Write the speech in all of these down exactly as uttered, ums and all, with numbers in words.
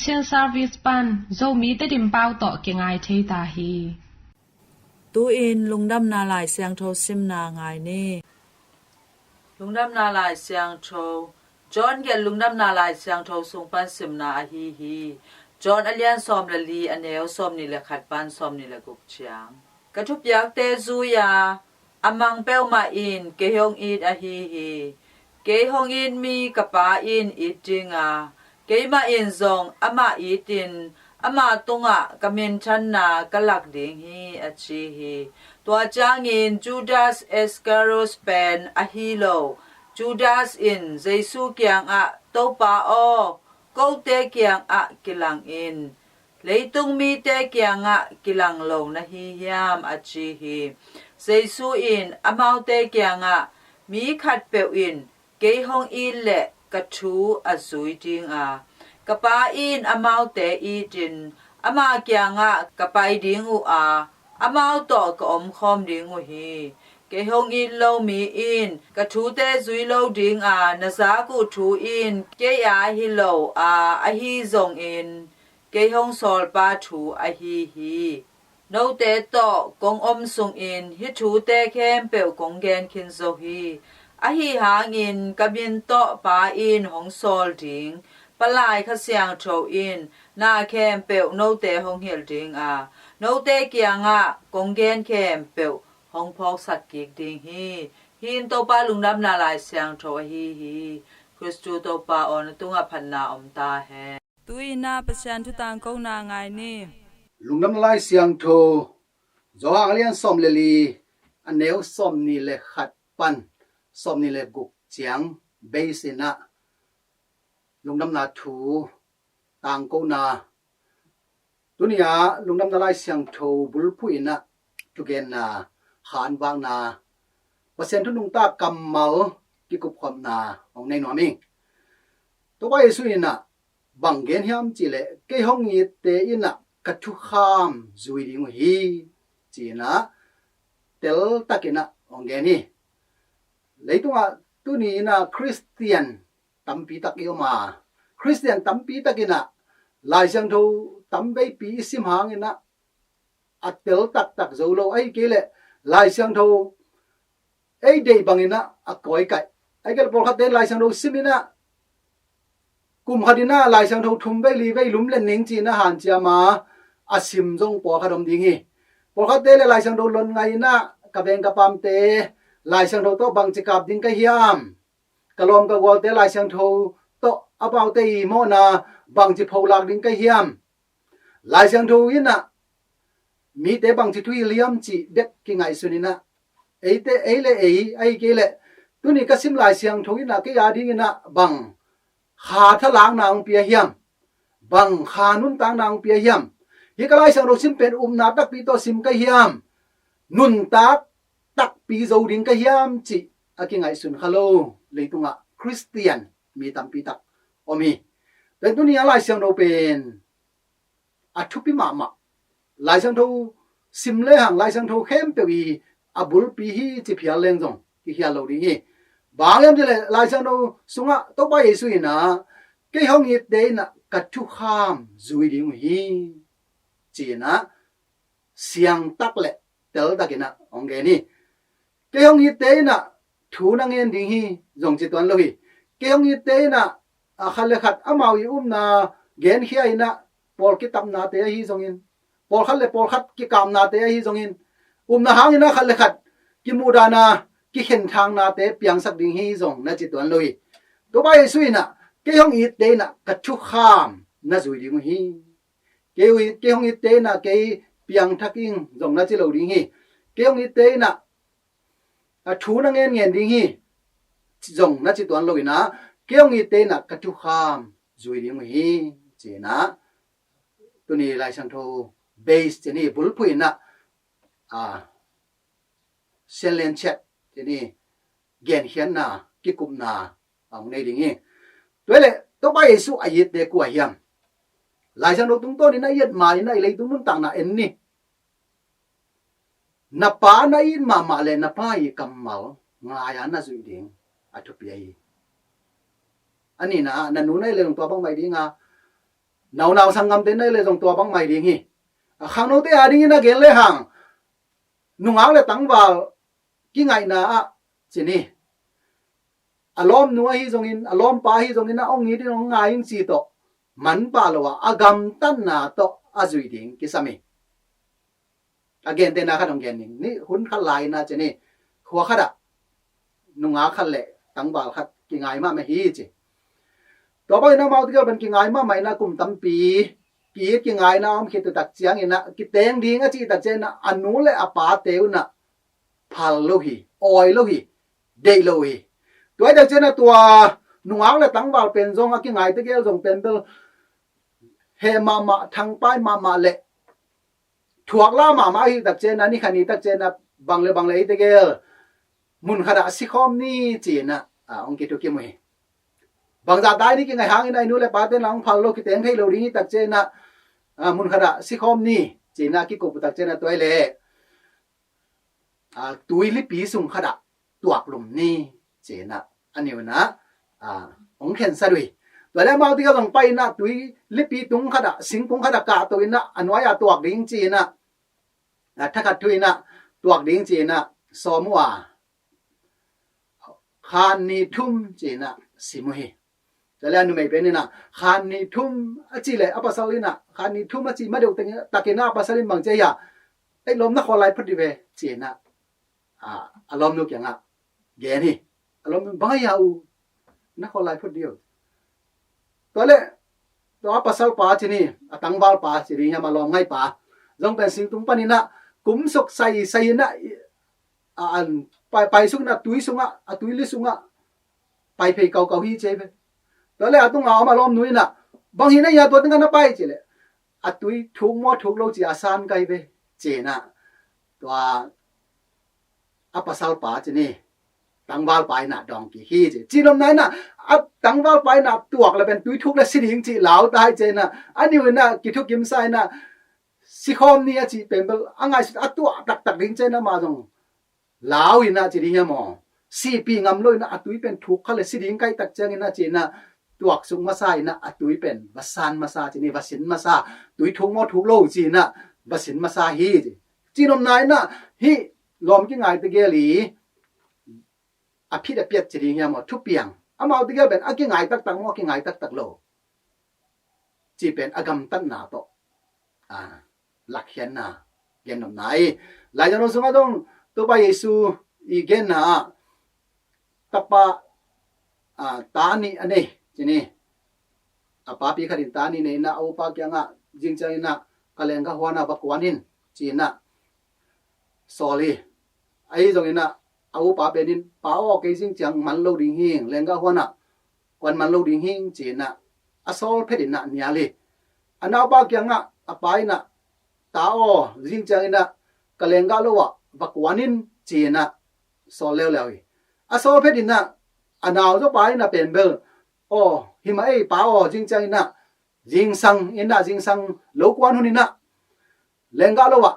Chin Service pan Zomi Tedim pau tawh kingai thei ta hi. Tu-in Lungdamna Lai Siangtho simna ngai ni. Lungdamna Lai Siangtho, John gelh Lungdamna Lai Siangtho sung pan simna ahi hi. John a lian sawm le li, a neu sawmnih le khat pan sawmnih le guk ciang. Ka thupiakte zui-a a mang peuhmah in kei hong it ahi hi. Kei hong it mi ka Pa in it dinga, keimah in zong amah itin ama tungah ka minthanna ka lak ding hi, a ci hi. Tua ciangin Judas Iscariot pen ahi lo, Judas in Jesu kiangah, "Topa aw, kote kiangah kilang in, leitung mite kiangah kilang lo na hi hiam?" a ci hi. Jesu in amaute kiangah, "Mi khatpeuh in kei hong it leh ka thu a zui dinga, ka Pa in amaute itin ama kiangah ka pai ding uh a, amau tawh ka omkhawm ding uh hi. Kei hong it lo mi in ka thute zui lo dinga, na zak uh thu in kei aa hi lo a, ahi zongin kei hong sawlpa thu ahi hi. Note tawh kong om sungin hih thute khempeuh kong gen khin zo hi. Ahi hangin ka min tawh Pa in hong sawl ding Palai Kha Siangtho in na khempeuh note hong hilh dinga, note kiangah kong gen khempeuh hong phawksak kik ding hi." Hih in Topa Lungdamna Lai Siangtho ahi hi. Khristu Topa aw, na tungah phatna om ta hen. Tu-in ah Pasian thu tangkona ngai ni. Lungdamna Lai Siangtho, Johan a lian sawm le li, a neu sawmnih le khat pan sawmnih le guk ciang base in ah lungdamna thu tangkona. Tuni-ah Lungdamna Lai Siangtho bulphuh in ah thugenna, khanvakna, Pasian thu nungta kammal kikupkhopna hong nei nuam ing. Topa Jesu in ah bang gen hiam cih leh, "Kei hong itte in ah ka thukham zui ding uh hi," ci-in ah teltakin ah hong gen hi. Leitungah tuni in ah Khristian tampi tak i om a, Khristian tampi tak in ah Lai Siangtho tamveipi i sim hangin ah a tel taktak zo lo, ahih kei leh Lai Siangtho ei deih bangin ah a kawikaih, ahih kei leh pawlkhatte Lai Siangtho sim in ah kum khat in ah Lai Siangtho thum vei li vei lum len ning ci-in ah hanciam a, a sim zong pawlkhat om ding hi. Pawlkhatte le Lai Siangtho lon ngai in ah, "Ka veng ka pamte Lai Siangtho tawh bangci kap ding ka hiam? Ka lawm ka gualte Lai Siangtho tawh amaute i mawhna bangci pholak ding ka hiam? Lai Siangtho in ah mite bangci thu hilh hiam?" cih bek kingaihsun in ah, eite, ei le ei, ahih kei leh tuni ka sim Lai Siangtho in ah kei a dingin ah bang kha thalakna hong pia hiam? Bang kha nuntakna hong pia hiam? Hih ka Lai Siangtho sim pen upna takpi tawh sim ka hiam? Nuntak takpi zo ding ka hiam cih a kingaihsun kha lo leitungah Khristian mi tampi tak om hi. Tua tuni a Lai Siangtho pen a thupi mahmah. Lai Siangtho sim lehang Lai Siangtho khempeuh i a bulpi hi ci phial leng zong kikhial lo ding hi. Bang hiam cih leh Lai Siangtho sungah Topa Jesu in ah, "Kei hong itte in ah ka thukham zui ding uh hi," ci-in ah siangtak le teltakin ah hong gen hi. "Kei hong itte in ah thu na ngen ding hi," zong ci tuan lo hi. "Kei hong itte in ah, a, khat le khat amau i upna genkhia in ah, pawl kitapnate ahi zongin, pawlkhat le pawlkhat kikapnate ahi zongin, upna hangin ah khat le khat kimuhdahna, kikhenthaknate piangsak ding hi," zong na ci tuan lo hi. Topa Jesu in ah, "Kei hong itte in ah ka thukham na zui ding uh hi. Kei, kei hong itte in ah kei piangthak ing," zong na ci lo ding hi. "Kei hong itte in ah a thu na ngen ngen ding hi," zong na ci tuan lo in ah, "Kei hong itte in ah ka thukham zui ding uh hi," ci-in ah tuni Lai Siangtho base ci ni, bulphuh in ah, a, sianlen ciat ci ni, genkhiatna, kikupna a hong nei ding hi. Tua leh Topa Jesu a itte kua hiam? Lai Siangtho tungtawnin a i et ma in ah i leitung nuntakna en ni. "Na pa na it mahmah leh na pa i kammal ngai-a na zuih ding a thupi ahi hi." A nihna, "Na nu na i leh nung tua bang mah i ding a, Naunau sanggamte na hi le zong tua bang mai ding hi. A khangnote a dingin a gen le hang, nungak le tangval kingaihna ah ci ni, a lawmnu ahi zongin, a lawmpa ahi zongin a hong it in hong ngai in ci tawh manpah lo a, a gamtatna tawh a zui ding kisam hi. A gentehna khat hong gen ning ni, hun khat lai-in a ci ni, khua khatah nungak khat le tangval khat kingai mahmah hi ci. Tua bangin amau tegel pen kingai mahmah in a kum tampi ki-it kingaina a om khit uh tak ciangin a kiteng ding a cih tak ciangin a, a nu le a pate un a phal lo hi, awi lo hi, deih lo hi. Tua hi tak ciangin a tua nungak le tangval pen zong a kingai tegel zong pen bel heh mahmah, thangpai mahmah le thuakla mahmah ahi tak ciangin a, ni khat ni tak ciangin a bang le bang le hi tegel mun khatah sikhawm ni ci-in a, a, hong kithukim uh hi. Bangzah dai ni kingai hangin a i nu le pate na hong phal lo, kiteng thei lo ding hi tak ciangin a, a, mun khatah sikhawm ni ci-in a kikup uh tak ciangin a, tua hi le, a, tui lipi sung khatah tuaklum ni ci-in a, a ni un a, a, hong khensat uh hi. Tua le amau tegel zong pai in a tui lipi tung khatah, singkung khatah kahto in a, a nuai-ah tuak ding ci-in a, a, thakhat thu in a tuak ding ci-in a sawm uh a, khan ni thum ci-in a sim uh hi. Tua le a numei pen in a khan ni thum a cih le a pasal in a khan ni thum a cih ma deuh takin a, a pasal in bang ci a, "Ei lawm, na khawl lai phot dih ve," ci-in a, a, a lawmnu kiangah gen hi. A lawmnu bang a, "U, na khawl lai phot dih o." Tua le tua a pasalpa ci ni, a tangvalpa ci ding hiam, a lawmngaipa zong pen singtung panin a kumsuk saisai in a, a, an pai, paisuk in a tui sungah, a tuili sungah pai phei kaukau hi ci hi ve. Tua le a tunga om a lawmnu in a, "Bang hi na hia, tua tengah na pai?" ci le, "A tui thuk maw thuk lo ci a san kai ve," ci-in a, tua a pasalpa ci ni, tangvalpa in a dawng kik hi ci. Cihnopna in a, a tangvalpa in a tuak le pen tui thuk le si ding cih lau ta hi ci-in a, a ni un a kithukimsa in a, sikhawm ni a cih pen bel a ngaihsut a tuah taktak ding ci-in a, amah zong lau in a ci ding hiam aw, sihpih ngam lo in a, a tui pen thuk kha le si ding kai tak ciangin a ci-in a, tuaksuk masa in a, a tui pen va san masa ci ni, va sin masa, tui thuk maw thuk lo ci-in a va sin masa hi ci. Cihnopna in a, hih lawm kingai tegel i a phit a piat ci ding hiam aw, thupiang, amau tegel pen a kingai taktak maw, a kingai taktak lo cih pen a gamtatna tawh, a, lakkhiatna gennopna hi. Lai Siangtho sungah zong Topa Jesu i genna ah, tapa, a, ta nih a nei ci ni. A papi khat in ta nih nei in a, a upa kiangah, "Zing ciangin a ka lenggah huan ah va kuan in," ci-in a sawl hi. Ahi zongin a, a upa pen in, "Pa aw, kei zing ciang man lo ding hing, lenggah huan ah kuan man lo ding hing," ci-in a, a sawl phet in a nial hi. A naupa kiangah a pa in a, "Ta aw, zing ciangin a ka lenggah lo ah va kuan in," ci-in a sawl leuleu hi. A sawl phet in a, a nauzaw pa in a pen bel, "Aw, hi mah ei, pa aw, zing ciangin a zingsang in a, zingsang lo kuan hun in a lenggah lo ah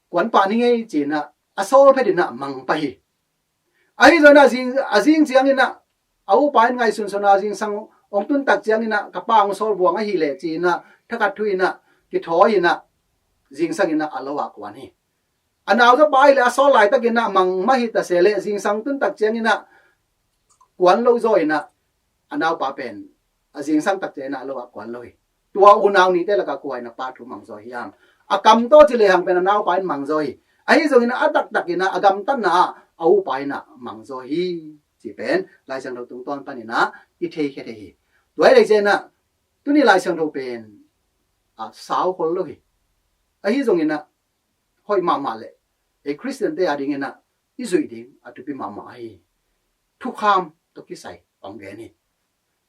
kuan pah ni ngei," ci-in a, a sawl phet in a mang pah hi. Ahi zongin a zing, a zing ciangin a, a upa in ngaihsunsun a, "Zingsang hong tun tak ciangin a ka pa hong sawl buang ahih leh," ci-in a, thakhat thu in a kithawi in a, zingsang in a a lo ah kuan hi. A nauzaw pa ahih leh a sawl laitakin a mang mah hi ta se leh, zingsang tun tak ciangin a kuan lo zaw in a, a naupa pen a zingsang tak ciangin a a lo ah kuan lo hi. Tua unau nihte lakah kua in a pa thu mangzaw hiam? A kam tawh ci lehang pen a naupa in mangzaw hi. Ahi zongin a taktakin a, a gamtatna ah a upa in a mangzaw hi, cih pen Lai Siangtho tungtawn panin a i theikhia thei hi. Tua hi leh ciangin a, tuni Lai Siangtho pen, a, sau khol lo hi. Ahi zongin a, hoih mahmah leh ei Khristiante a dingin a i zuih ding a thupi mahmah hi. Thukham tawh kisai hong gen hi.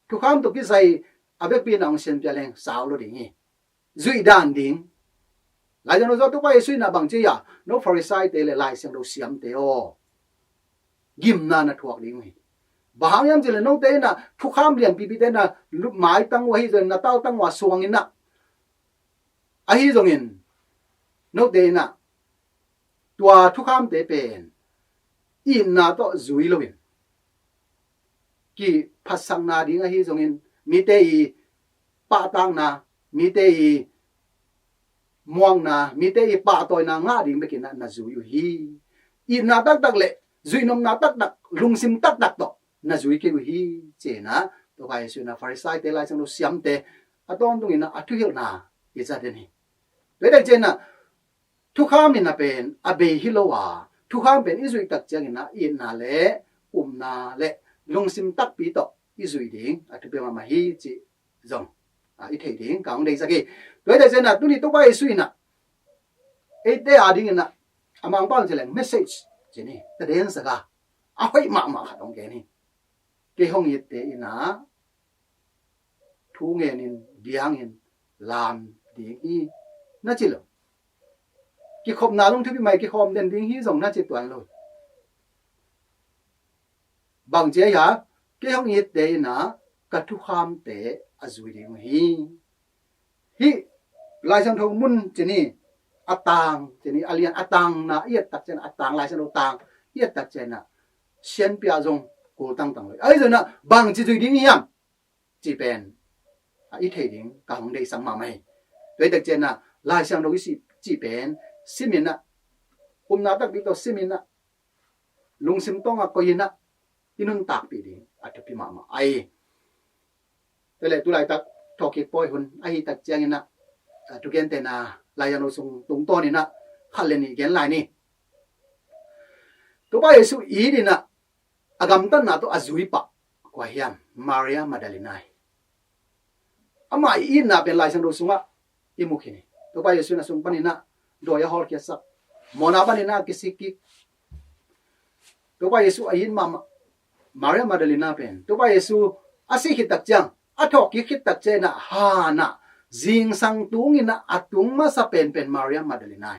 Thukham tawh kisai a vekpi in a hong sianpia leng sau lo ding hi. Zuih dan ding. Lai Siangtho sungah Topa Jesu in a bang ci a, "No Pharisaite le Lai Siangtho siamte aw, gimna na thuak ding uh hi. Bang hang hiam cih leh note in a thukham lianpipite na lup maitang uh ahi zongin, na taltang uh a suang in a, ahi zongin note in a tua thukhamte pen itna tawh zui loin, kiphatsakna ding ahi zongin, mite i pahtakna, mite i muangna, mite i pahtawina ngah ding bekin ah na zui uh hi. Itna taktak le zuihnopna taktak, lungsim taktak tawh na zui kei uh hi, ci-in ah Topa Jesu in ah Farisai-te, Lai Siangtho siamte a tawntungin ah a thuhilhna i zat den hi. Tua hi tak ciangin ah thukham in ah pen a bei hi lo a, thukham pen i zuih tak ciangin ah itna le upna le lungsim takpi tawh i zuih ding a thupi mahmah hi cih zong, a, i theih ding ka hong deihsak hi. Tua hi tak ciangin ah tuni Topa Jesu in ah eite a dingin ah a Mangpau in ci leng message ci ni, tadensak a, a hoih mahmah khat hong gen hi. Kei hong itte in ah thu ngenin, biangin, lam ding hi na ci lo. Kikhopna zong thupi mai, kikhawm den ding hi zong na ci tuan lo. Bang ci a hia? Kei hong itte in ah ka thukhamte a zui ding uh hi. Hih Lai Siangtho mun ci ni, a tang ci ni, a lian, a tangna i et tak ciangin, a tang, Lai Siangtho tang i et tak ciangin ah sianpi ah zong kul tangtang lo hi. Ahi zongin ah bang ci zui ding hiam cih pen, a, i theih ding ka hong deihsak mahmah hi. Tua hi tak ciangin ah Lai Siangtho i si, cih pen simin ah, upna takpi tawh simin ah, lungsim tawngah koihin ah i nuntakpih ding a thupi mahmah ahi. Tua leh tu laitak thawhkik pawi hun ahi tak ciangin ah, a, thugentehna Lai Siangtho sung tungtawnin ah khat le nih gen lai ni. Topa Jesu it in ah a gamtatna tawh a zui pah kua hiam? Maria Magdalena hi. Amah i itna pen Lai Siangtho sungah i mu khin hi. Topa Jesu in a sung panin ah dawi a hawlkhiatsak, mawhna panin ah a kisik kik. Topa Jesu a it mahmah Maria Magdalena pen Topa Jesu a sih khit tak ciang, a thawhkik khit tak ciangin ah han ah zingsang tungin ah a tung masa penpen Maria Magdalena